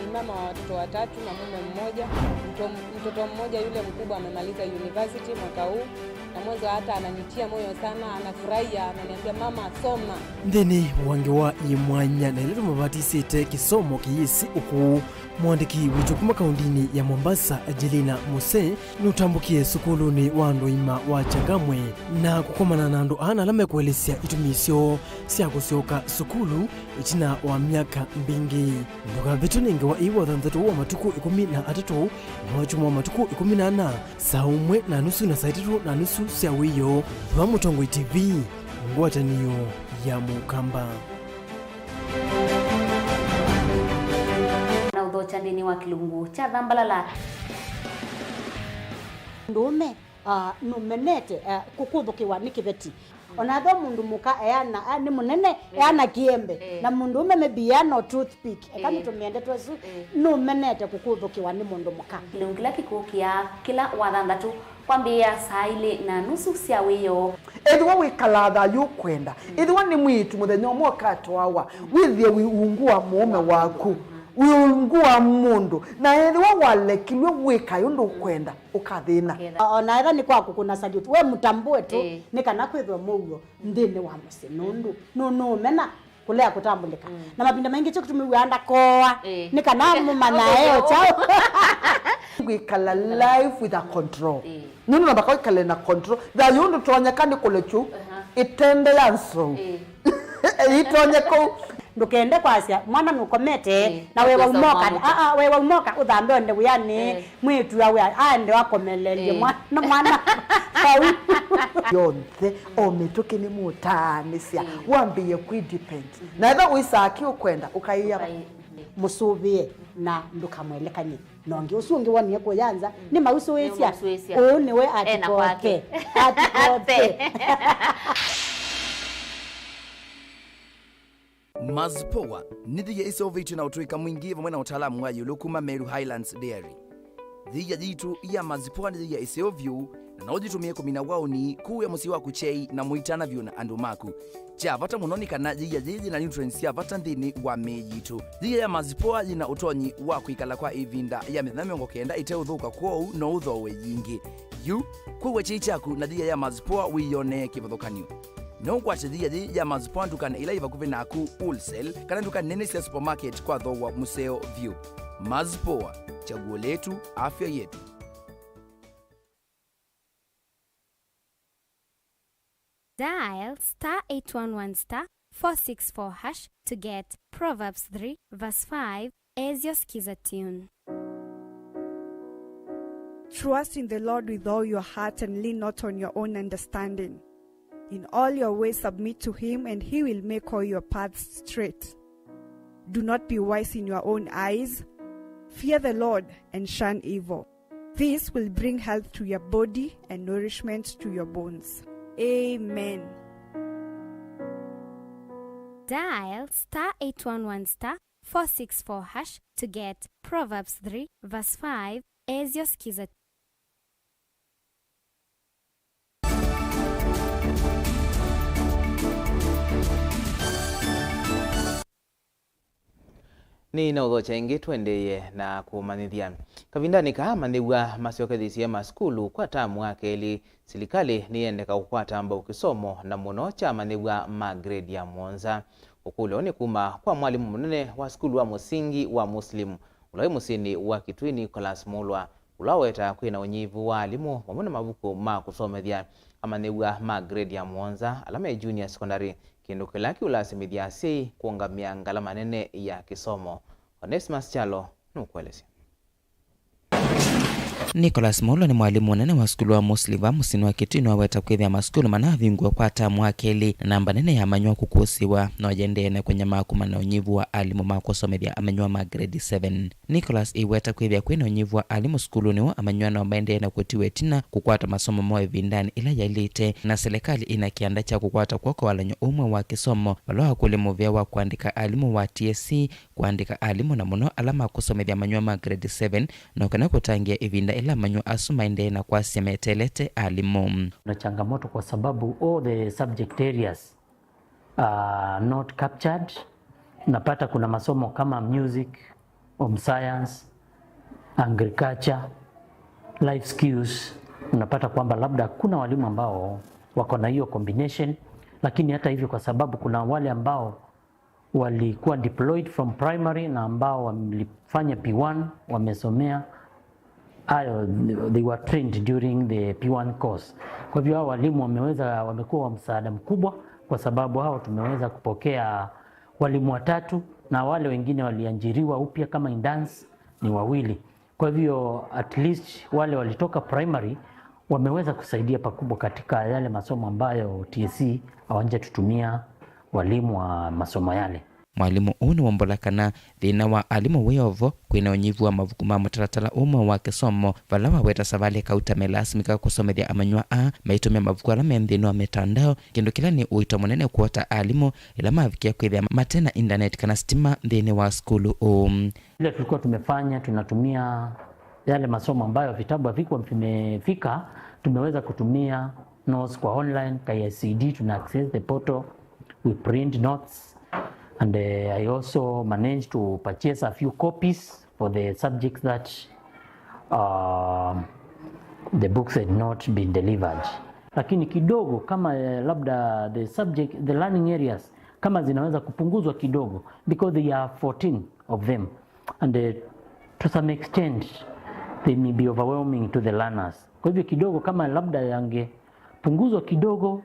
ni mama wa watoto watatu na mume mmoja. Mto-, mtoto mmoja yule mkubwa amemaliza university mwaka huu. Na mwanzo hata ananitia moyo sana, anafurahia, ananiambia, "Mama, soma." Nthĩnĩ wa ngewa yĩ mwanya na ĩla tũmavatisĩte kĩsomo kĩyĩsĩ ũkũũ, mũandĩki witũ kuma kaundinĩ ya Mombasa, Angelina Muse, nũtambũkie sukulunĩ wa andũ aima wa Changamwe na kũkomana na andũ ana ala mekũelesya itumi syoo sya kũsyoka sukulu ĩtina wa myaka mbingĩ. Ndũkavĩtwe nĩ ngewa ĩĩ wa thanthatũ wa matukũ ĩkũmi na atatũ na wa kyumwa wa matukũ ĩkũmi na ana, saa ũmwe na nusu na saa itatũ na nusu sya wĩoo, va Mũtongoi T V, ngwatanĩo ya Mũkamba. Na ũthokya nthĩnĩ wa kĩlungu kya Thambalala. Ndũũme, ah, nũmenete, ah, kũkũthũkĩwa nĩ kĩveti. Ona ethĩwa mũndũ mũka eana, a, nĩ mũnene, ĩĩ, eana kĩembe, ĩĩ, na mũndũũme maybe eana o toothpick, eka, ĩĩ, nĩtũmĩe ndeto ĩsu, ĩĩ, nũmenete kũkũthũkĩwa nĩ mũndũ mũka. Kĩlungu kĩla kĩkũkĩa kĩla wa thanthatũ kwambĩĩa saa ilĩ na nusu sya wĩoo. Ethĩwa wĩkalaa thayũ ũkwenda, mm, ethĩwa nĩ mwĩĩtu mũthenya ũmwe ũkatwawa, mm, wĩthĩe wĩ ungu wa mũũme waku, mm, wĩ ungu wa mũndũ, na ethĩwa walekilw'e wĩkae ũndũ ũkwenda, ũkathĩna. Ũketha. O-, ona etha nĩ kwa kũkũna salute, we mũtambũe tu, ĩĩ, nĩ kana kwĩthwe mũuo nthĩnĩ wa mũsyĩ, nũndũ nũ-, nũũmena kũlea kũtambũlĩka. Mm. Na mavinda maingĩ kyo kĩtumi wĩa ndakoa, ĩĩ, nĩ kana mũmanya eo kyaũ. Kwĩkala life with a control. Ĩĩ. Nũndũ nambaka wĩkale na control. Thayũ ndũtonyeka nĩ kũlekyu, aha, ĩtende ya nsou. Ĩĩ. Ĩtonye kũu. Ndũkende kwasya, mwana nũkomete, ĩĩ, na wewa ũkwĩsa ũmoka, ũmwamũka. Aa, wewa ũmoka, ũthambe ũende wĩanĩ, ĩĩ, mwĩĩtu awe aende akomelelye, ĩĩ, mwana, mwana vau. Yonthe, o mĩtũkĩ nĩmũtaanĩsya, ĩĩ, wambĩĩe kwĩ depend. Mhm. Na ethĩwa wĩsaa kĩ ũkwenda, ũkaĩa. Ũkaĩ-, ĩĩ, mũsũvĩe na ndũkamwelekany'e. Na ũngĩ ũsu ũngĩ wonie kũya nza, mm, nĩmausũĩsya. Nĩmausũĩsya. Ũũ nĩwe ena kwake. Atikoke. Atikoke. Mazpoa nĩ thĩia ĩseũvĩtw'e na ũtũĩka mwingĩ vamwe na ũtaalamu wa ĩũlũ kuma Meru Highlands Dairy. Thĩia yitũ ya Mazpoa nĩ thĩia ĩseũ vyũ, na no ũyĩtũmĩe kũmina waũni, kũĩa mũsyĩ waku kyei, na mũitana vyũ na andũ maku. Kya vata mũno nĩ kana yĩia yĩĩ yĩ na nutrients sya vata nthĩnĩ wa mĩĩ yitũ. Yĩia ya Mazpoa yĩ na ũtonyi wa kwĩkala kwa ĩvinda ya mĩthenya mĩongo kenda ĩteũthũka, kwoou no ũthooe yingĩ. Yu, kwĩw'a kyei kyaku na yĩia ya Mazpoa wĩyonee kĩvathũkany'o. No ũkwate yĩia yĩĩ ya Mazpoa ndukanĩ ila yĩ vakuvĩ naku, wholesale, kana nduka nene sya supermarket kwa thooa mũseo vyũ. Mazpoa, chaguo letu, afya yetu. Dial star eight one one star four six four hash to get Proverbs three verse five as your Skiza tune. Trust in the Lord with all your heart and lean not on your own understanding. In all your ways submit to him, and he will make all your paths straight. Do not be wise in your own eyes. Fear the Lord and shun evil. This will bring health to your body and nourishment to your bones. Amen. Dial star eight one one star four six four hash to get Proverbs three verse five as your Skiza. Nĩ na ũthokya ĩngĩ, tũendeeye na kũmanyĩthya. Kavindanĩ kaa amanyĩw'a masyokethisye masukulu kwa tamu wa kelĩ, silikalĩ nĩyendeka kũkwata mbau kĩsomo, na mũno kya amanyĩw'a ma grade ya mũonza. Ũkũlyo nĩ kuma kwa mwalimũ mũnene wa sukulu wa mũsingi wa Muslim ũla wĩ mũsyĩnĩ wa Kitui, Nicholas Mulwa, ũla waweta kwĩ na ũnyivu wa alimũ vamwe na mavuku ma kũsomethya amanyĩw'a ma grade ya mũonza ala me junior secondary, kĩndũ kĩla kĩũlasimĩthya asyai kũũngamĩa ngalama nene ya kĩsomo. Onesmus Kyalo nũkũelesya. Nicholas Mulwa nĩ mwalimũ mũnene wa sukulu wa Muslim va mũsyĩnĩ wa Kitui, nĩwaweta kwĩthĩa masukulu manavingũe kwa tamu wa kelĩ, na namba nene ya amanyĩw'a kũkũsĩwa no yĩendee na kũnyamaa kumana na ũnyivu wa alimũ ma kũsomethya amanyĩw'a ma grade seven. Nicholas eiweta kwĩthĩa kwĩ na ũnyivu wa alimũ sukulunĩ ũũ, amanyĩw'a no maendee na kũtiwa ĩtina kũkwata masomo moo ĩvindanĩ ĩla yaĩlĩte, na silikalĩ ĩna kĩanda kya kũkwata kw'oko walany'o ũmwe wa kĩsomo, vala wakũlya mũvea wa kũandĩka alimũ wa T S C, kũandĩka alimũ na mũno ala makũsomethya amanyĩw'a ma grade seven, no kana kũtangĩĩa ĩvinda ĩla amanyĩw'a asu maendee na kwasya meteelete alimũ. Kuna changamoto kwa sababu all the subject areas are not captured. Unapata kuna masomo kama music, home science, agriculture, life skills. Unapata kwamba labda kuna walimu ambao wako na hiyo combination, lakini hata hivyo, kwa sababu kuna wale ambao walikuwa deployed from primary na ambao walifanya P one, wamesomea hayo, they were trained during the P one course. Kwa hivyo hao walimu wameweza, wamekuwa wa msaada mkubwa, kwa sababu hao tumeweza kupokea walimu watatu, na wale wengine waliajiriwa upya kama interns ni wawili. Kwa hivyo at least wale walitoka primary wameweza kusaidia pakubwa katika yale masomo ambayo T S C hawajatutumia walimu wa masomo yale. Mwalimũ ũũ nĩwombũla kana thĩna wa alimũ wĩ o vo, kwĩ na ũnyivu wa mavuku ma mũtalatala ũmwe wa kĩsomo, vala waweta savalĩ kauta melasimĩka kũsomethya amanyĩw'a aa maitũmĩa mavuku ala me nthĩnĩ wa mĩtandao, kĩndũ kĩla nĩ ũito mũnene kwota alimũ ĩla mavikĩa kwĩthĩa mate na indaneti kana sitima nthĩnĩ wa sukulu ũũ. Vile tulikuwa tumefanya, tunatumia yale masomo ambayo vitabu havikuwa vimefika, tumeweza kutumia notes kwa online, K I C D, tuna access the portal, we print notes, and, eh, I also managed to purchase a few copies for the subjects that, uh, the books had not been delivered. Lakini kidogo kama, eh, labda the subject, the learning areas, kama zinaweza kupunguzwa kidogo, because they are fourteen of them, and, eh, to some extent they may be overwhelming to the learners. Kwa hivyo kidogo kama labda yangepunguzwa kidogo,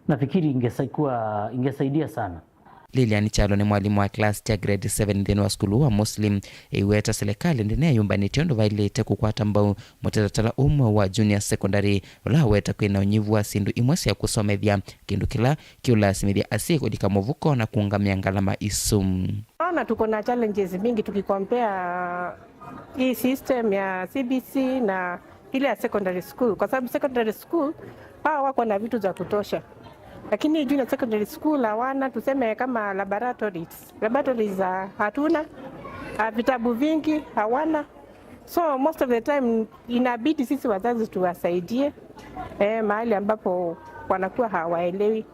nafikiri ingesaikuwa, ingesaidia sana. Lilian Kyalo nĩ mwalimũ wa class kya grade seven nthĩnĩ wa sukulu wa Muslim. Eiweta silikalĩ ndĩneyũmbanĩtye ũndũ vaĩlĩte kũkwata mbau mũtalatala ũmwe wa junior secondary, ũla aweta kwĩ na ũnyivu wa syĩndũ imwe sya kũsomethya, kĩndũ kĩla kĩũlasimĩthya asyai kũlika mũvuko na kũũngamĩa ngalama isu. Naona tuko na challenges mingi tukicompare hii system ya C B C na ile ya secondary school, kwa sababu secondary school hawa wako na vitu za kutosha, lakini junior secondary school hawana, tuseme kama laboratories, laboratories za hatuna, ah, vitabu vingi hawana, so most of the time inabidi sisi wazazi tuwasaidie, eh, mahali ambapo wanakuwa hawaelewi.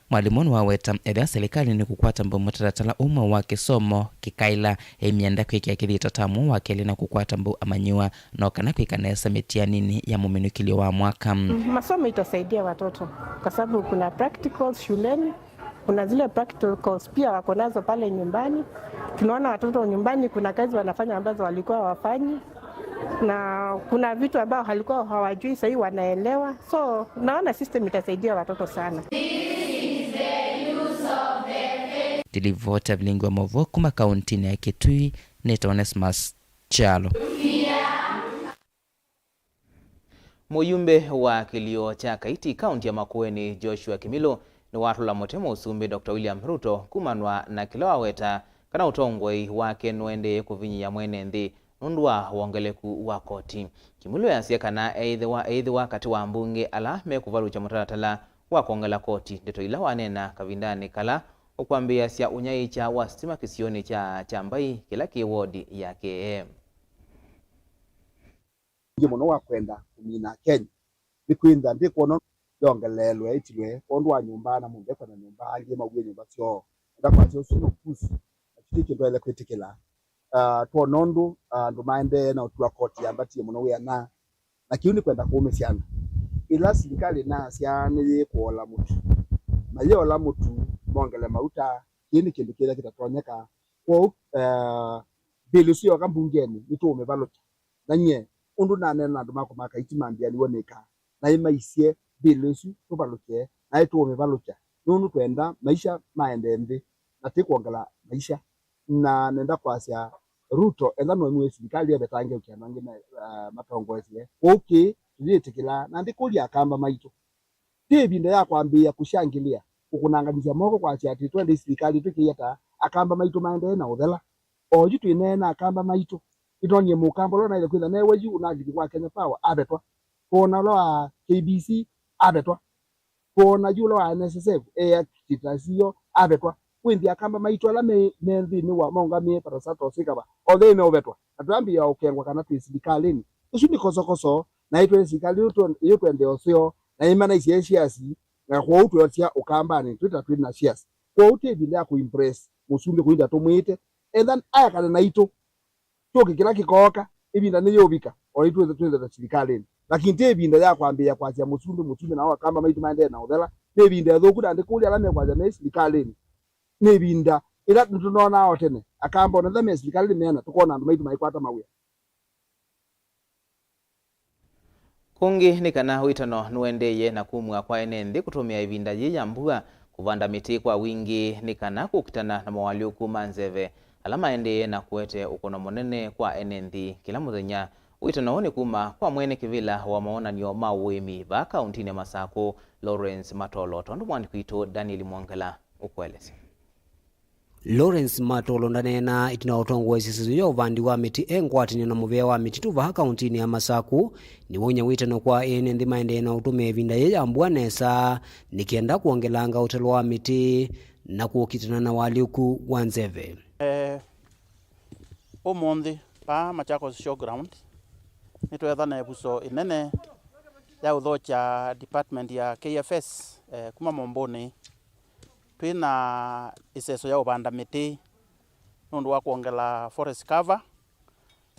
Mwalimũ nĩwaweta ethĩwa silikalĩ nĩkũkwata mbau mũtalatala ũmwe wa kĩsomo kĩkaĩla, ĩmyenda kwĩkĩa kĩthito tamu wa kelĩ na kũkwata mbau amanyĩw'a no kana kwĩka nesa mĩtianinĩ ya mũminũkĩlyo wa mwaka. Mm, masomo itasaidia watoto kwa sababu kuna practicals shuleni, kuna zile practicals pia wako nazo pale nyumbani. Tunaona watoto nyumbani, kuna kazi wanafanya ambazo walikuwa hawafanyi, na kuna vitu ambao walikuwa hawajui, sahii wanaelewa. So naona system itasaidia watoto sana. Ndilivota vilingi wa mauvoo kuma kauntinĩ ya Kitui, nĩtawa Onesmus Kyalo. Mũyumbe wa kĩlio kya Kaiti, kaunti ya Makueni, Joshua Kimilu, nĩwatũla mũtĩ mũsumbĩ Doctor William Ruto kumanwa na kĩla waweta kana ũtongoi wake nũendee kũvinyĩĩa mwene nthĩ nũndũ wa wongeleku wa koti. Kimilu easya kana eĩthĩwa, eĩthĩwa katĩ wa ambunge ala mekũvalũkya mũtalatala wa kwongela koti, ndeto ila waneena kavindanĩ kala ũkwambĩĩasya ũnyaĩĩkya wa sitima kĩsionĩ kya Kyambai kĩla kĩ wodi ya K M. Ningĩ mũno wa kwenda kũmina Kenya nĩ kwĩtha ndĩkwona yongeleelwe ĩtilwe kwondũ wa nyũmba, na mũndũ ekwa na nyũmba, angĩ maue nyũmba syoo. Enda kwasya ũsu nĩ ũpuzi, na kĩu ti kĩndũ twaĩle kwĩtĩkĩla. ah, twona ũndũ, ah, andũ maendee na ũtua koti yambatie mũno wĩana. Na kĩu nĩ kwenda kũũmĩsya andũ. Ĩla silikalĩ nasya nĩyĩkũola mũtu, mayĩola mũtu, mongele mauta, kĩĩ nĩ kĩndũ kĩla kĩtatonyeka. Kwoou, eh, mbĩlĩ ĩsu yoka mbungenĩ, nĩtũũmĩvalũkya. Na nyie, ũndũ naneena na andũ makwa ma Kaiti mambĩa nĩw'o nĩkaa. Naĩ maisye mbĩlĩ ĩsu tũvalũkye, naĩ tũũmĩvalũkya. Nũndũ twenda maisha maendee nthĩ, na ti kwongela maisha. Na nenda kwasya, Ruto, ethĩwa nũemiwe silikalĩ, evetange ũkĩa andũ angĩ me-, ah, matongoesye. Kwoou kĩĩ tũyĩtĩkĩlaa, na ndĩkũlya akamba maitũ. Ti ĩvinda ya kwambĩĩa kũshangĩlĩa, kũkũnanganisya moko kwasya atĩ twende silikalĩ tũkĩia ta akamba maitũ maendee na ũthela. Oyu twĩneena akamba maitũ. Nĩtwonie mũkamba ũla ũnaĩle kwĩtha newe yu ũnalikĩ kwa Kenya Power, avetwa. Twoona ũla wa K B C, avetwa. Twoona yu ũla wa N S S F, eakiti ta sio, avetwa. Kwĩnthĩ akamba maitũ ala me, me nthĩnĩ wa maũngamĩe Parastatal Sacco, onthe meũvetwa. Na twambĩĩa ũkengwa kana twĩ silikalĩnĩ. Ũsu nĩ kosokoso, na ĩtwene silikalĩ ĩyo twen-, ĩyo twendee ũseo, na ĩmana isyaĩ siasi, na kwoou tweosya ũkambanĩ, twĩta twĩ na siasi. Kwoou ti ĩvinda ya kũimpress mũsumbĩ kũinda tũmwĩte. Etha ayakane naitũ, kyũkĩ kĩla kĩkooka, ĩvinda nĩyĩũvika, o ĩtwĩthe twĩthĩte silikalĩnĩ. Lakini ti ĩvinda ya kwambĩĩa kwasya mũsumbĩ, mũsumbĩ nao akamba maitũ maendee na ũthela. Nĩ ĩvinda ĩthũku, na ndĩkũlya ala mekwasya me silikalĩnĩ. Nĩ ĩvinda ĩla nĩtũnonaa o tene, akamba ona ethĩwa me silikalĩnĩ meana, tũkona andũ maitũ maikwata mawĩa. Kũngĩ nĩ kana wĩtano nũendeeye na kumw'a kwa ene nthĩ kũtũmĩa ĩvinda yĩĩ ya mbua kũvanda mĩtĩ kwa wingĩ nĩ kana kũkitana na moalyũku ma nzeve ala maendeeye na kũete ũkũno mũnene kwa ene nthĩ kĩla mũthenya. Wĩtano ũũ nĩ kuma kwa mwene kĩvĩla wa mawonany'o ma ũĩmi vaa kaũntinĩ ya Masakũ, Lawrence Matolo, tondũ mwandĩki witũ Daniel Mwongela ũkũelesya. Lawrence Matolo ndaneena ĩtina wa ũtongoesya ĩseso ya ũvandi wa mĩtĩ e ngwatanĩo na mũvĩa wa mĩtitũ vaa kaũntinĩ ya Masakũ, nĩwauny'a wĩtano kwa ene nthĩ maendee na ũtũmĩa ĩvinda yĩĩ ya mbua nesa, nĩ kenda kwongelanga ũtalo wa mĩtĩ na kũkitana na ũalyũku wa nzeve. Eh, ũmũnthĩ, vaa Machakos Showground, nĩtweetha na ĩvuso ĩnene ya ũthokya department ya K F S, eh, kuma Mũmbũnĩ. Twĩ na ĩseso ya ũvanda mĩtĩ nũndũ wa kwongela forest cover.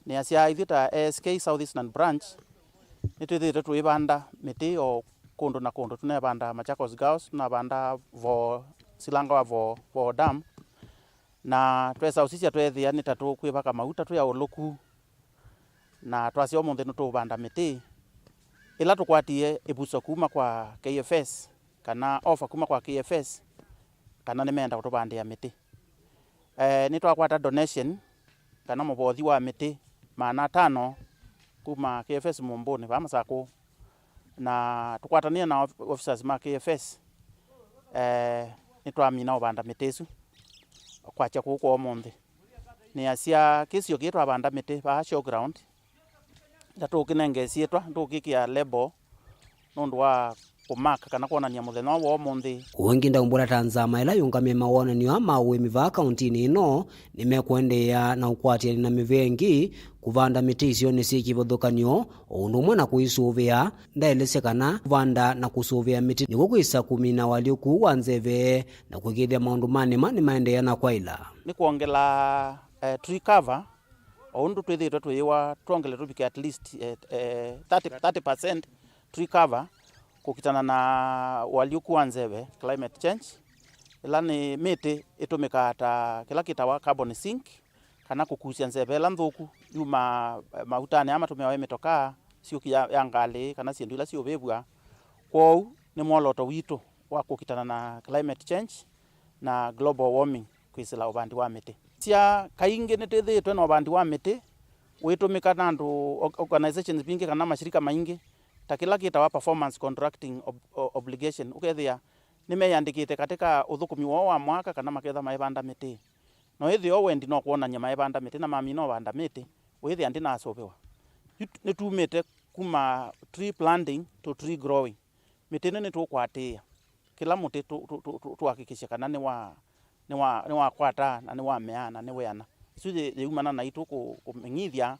Nĩasya ithyĩ ta A S K South Eastern Branch, nĩtwĩthĩĩtwe tũivanda mĩtĩ o kũndũ na kũndũ. Tũnevanda Machakos Girls, tũnavanda Voo, Silanga wa Voo, Voo Dam. Na twesa ũsisya tweethĩa nĩ ta tũkwĩvaka mauta twĩ aũlũku. Na twasya ũmũnthĩ nĩtũũvanda mĩtĩ ĩla tũkwatie ĩvuso kuma kwa K F S, kana offer kuma kwa K F S, kana nĩmeenda kũtũvandĩa mĩtĩ. Eh, nĩtwakwata donation, kana mũvothi wa mĩtĩ maana atano kuma K F S Mũmbũnĩ vaa Masakũ, na tũkwatanĩe na of-, officers ma K F S, eh, nĩtwamina ũvanda mĩtĩ ĩsu kwakya kũu kwa ũmũnthĩ. Nĩasya kĩsio kĩĩ twavanda mĩtĩ vaa showground, na tũkĩnenge syĩtwa, tũkĩkĩa label nũndũ wa kũmark kana kwonany'a mũthenya wa ũmũnthĩ. Ũngĩ ndaumbũla ta nzama ĩla yũngamĩe mawonany'o aa ma ũĩmi vaa kaũntinĩ ĩno, nĩmekũendeea na ũkwatĩanĩ na mĩvĩa ĩngĩ kũvanda mĩtĩ isionĩ syĩ kĩvathũkany'o, o ũndũ ũmwe na kũisũvĩa. Ndaelesya kana kũvanda na kũsũvĩa mĩtĩ nĩkw'o kwĩsa kũmina ũalyũku wa nzeve na kũĩkĩĩthya maũndũ ma nĩma nĩmaendeea na kwaĩla. Nĩ kwongela, eh, tree cover, o ũndũ twĩthĩĩtwe tũyĩwa twongele tũvike at least, eh, eh, thirty, thirty percent tree cover kũkitana na ũalyũku wa nzeve, climate change, ĩla nĩ mĩtĩ ĩtũmĩkaa ta kĩla kĩtawa carbon sink, kana kũkusya nzeve ĩla nthũku yumaa, eh, mautanĩ aa matũmĩawa ĩ mĩtokaa, syũki ya, ya ngalĩ, kana syĩndũ ila siũvĩvw'a. Kwoou nĩ mwolooto witũ wa kũkitana na climate change na global warming kwĩsĩla ũvandi wa mĩtĩ. Sya kaingĩ nĩtwĩthĩĩtwe na ũvandi wa mĩtĩ ũitũmĩka na andũ, or-, organizations mbingĩ kana mashirika maingĩ, ta kĩla kĩtawa performance contracting ob-, o-, obligation, ũkethĩa nĩmeyandĩkĩte katika ũthũkũmi woo wa mwaka kana maketha maivanda mĩtĩ. No ĩthĩo wendi no kwonany'a maivanda mĩtĩ na mamina ũvanda mĩtĩ, wĩthĩa ndĩnasũvĩwa. Yu t-, nĩtumĩte kuma tree planting to tree growing. Mĩtĩ ĩno nĩtũkwatĩĩa. Kĩla mũtĩ tũ-, tũ-, tũ-, tũ-, tũhakikishe kana nĩwa-, nĩwa-, nĩwakwataa na nĩwameaa na nĩweana. Ĩsu yĩ-, yĩumana naitũ kũ-, kũmenyithya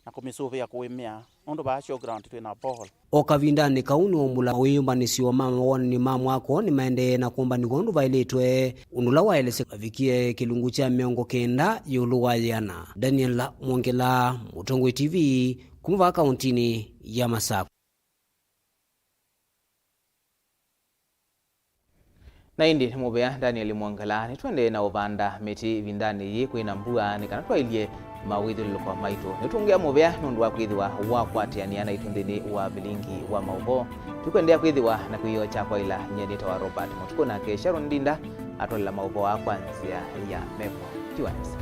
na kũmĩsũvĩa kũĩmĩa, nũndũ vaa showground twĩ na borehole. O kavindanĩ kau nĩwaumbũla mawĩyũmbanĩsyo ma mawonany'o ma mwako nĩmaendee na kũmbanĩw'a ũndũ vaĩlĩtwe, ũndũ ũla waelesya mavikie kĩlungu kya mĩongo kenda ĩũlũ wa yĩana. Daniel Mwongela, Mũtongoi T V, kuma vaa kauntinĩ ya Masakũ. Na ĩndĩ nĩ mũvea Daniel Mwongela, nĩtũendee na ũvanda mĩtĩ ĩvindanĩ yĩĩ kwĩ na mbua nĩ kana twaĩlye mawĩthyũlũlũko maitũ. Nĩtũngĩa mũvea nũndũ wa kwĩthĩwa wakwatĩanĩa naitũ nthĩnĩ wa vilingi wa maũvoo. Tũkwendea kwĩthĩwa na kĩwĩoo kya kwaĩla. Nyie nĩtawa Robert Mũtukũ, nake Sharon Ndinda atwaĩla maũvoo aa kwa nzĩa ya meko. Tiwa nesa.